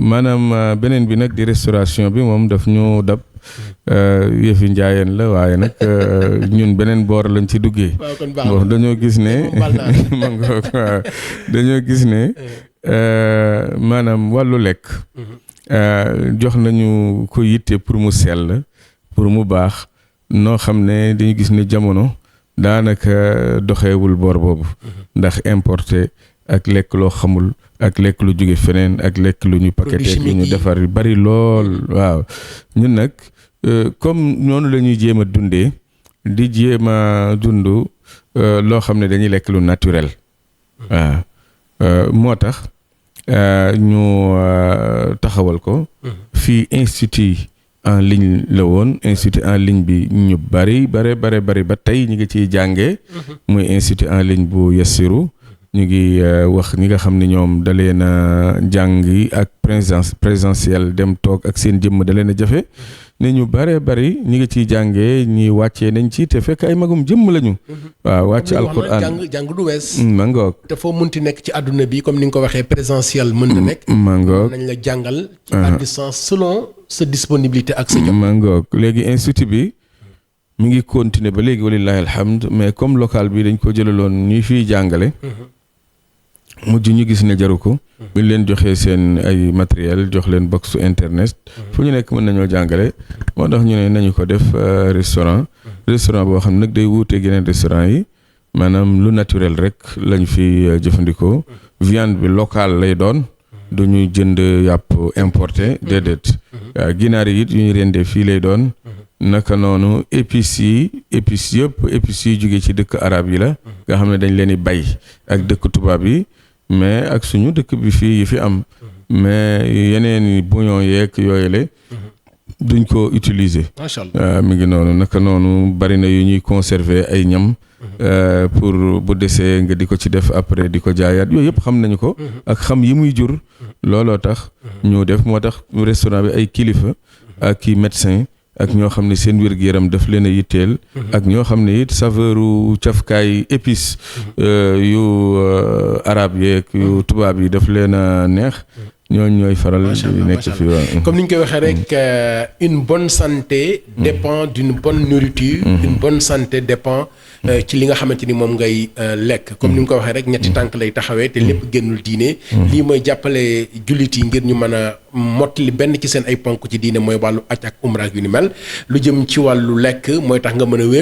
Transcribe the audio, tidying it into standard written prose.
maanaam beneen bi nag di restauration bi moom daf ñu dab yëfi njaayeen la waaye nag ñun beneen boor lañ ci duggee. bon dañoo gis ne dañoo gis ne maanaam wàllu lekk jox nañu ko yitte pour mu sell pour mu baax noo xam ne dañu gis ne jamono daanaka doxeewul boor boobu ndax importé ak lekk loo xamul ak lekk lu jóge feneen ak lekk lu ñu paqueté lu ñu defar bari lool waaw ñun nag comme noonu la ñuy jéem a dundee di jéem a dund loo xam ne dañuy lekk lu naturel waaw moo tax ñu taxawal ko fii institut en ligne la woon institut en ligne bi ñu bari ba tey ñu ngi ciy jàngee muy institut en ligne bu Yassiru ñu ngi wax ñi nga xam ne ñoom da leen a jàngi ak présentiel dem toog ak seen jëmm da leen a jafe ne ñu bari ñi ngi ciy jàngee ñi wàccee nañ ci te fekk ay magum jëmm lañu. waaw wàcc alquran jàng du wees. mangoog te foo munti nekk ci àdduna bi comme ni nga ko waxee présentiel mën na nekk. mangoog nañ la jàngal. ci à distance selon sa disponibilité ak sa jot. mangoog léegi institut bi mi ngi continuer ba léegi walillahi alhamd mais comme local bi dañ ko jëlaloon ñuy fiy jàngale. mujj ñu gis ne jaru ko. bu ñu leen joxee seen ay matériel jox leen box internet. fu ñu nekk mën nañoo jàngale. moo tax ñu ne nañu ko def restaurant. restaurant boo xam ne nag day wuute yeneen restaurant yi maanaam lu naturel rek lañ fi jëfandikoo. viande bi locale lay doon. du ñuy jënd yàpp importé déedéet. ginaar yi it yu ñu rendee fii lay doon. naka noonu épices yi jóge ci dëkk arab yi la. nga xam ne dañ leen di bay ak dëkk tubaab yi. mais ak suñu dëkk bi fii yi fi am mais yeneen bouillon yeeg yooyu la duñ ko utiliser. macha allah mi ngi noonu naka noonu bari na yu ñuy conserver ay ñam. pour bu desee nga di ko ci def après di ko jaayaat yooyu yëpp xam nañu ko. ak xam yi muy jur. looloo tax ñu def moo tax restaurant bi ay kilifa ak i médecin ak ñoo xam ne seen wér-gu-yaram daf leen a yitteel. ak ñoo xam ne it saveuru cafkaay épice yu arab yeeg yu tubaab yi daf leen a neex. ñooñu ñooy faral di nekk fi waaw. comme ni ñu koy waxee rek une bonne santé dépend d'une bonne nourriture. une bonne santé dépend ci li nga xamante ni moom ngay lekk. comme ni nga ko waxee rek ñetti tànk lay taxawee te lépp génnul diine. lii mooy jàppale jullit yi ngir ñu mën a mottali benn ci seen ay ponk ci diine mooy wàllu aj ak umra yu ni mel. lu jëm ci wàllu lekk mooy tax nga mën a wér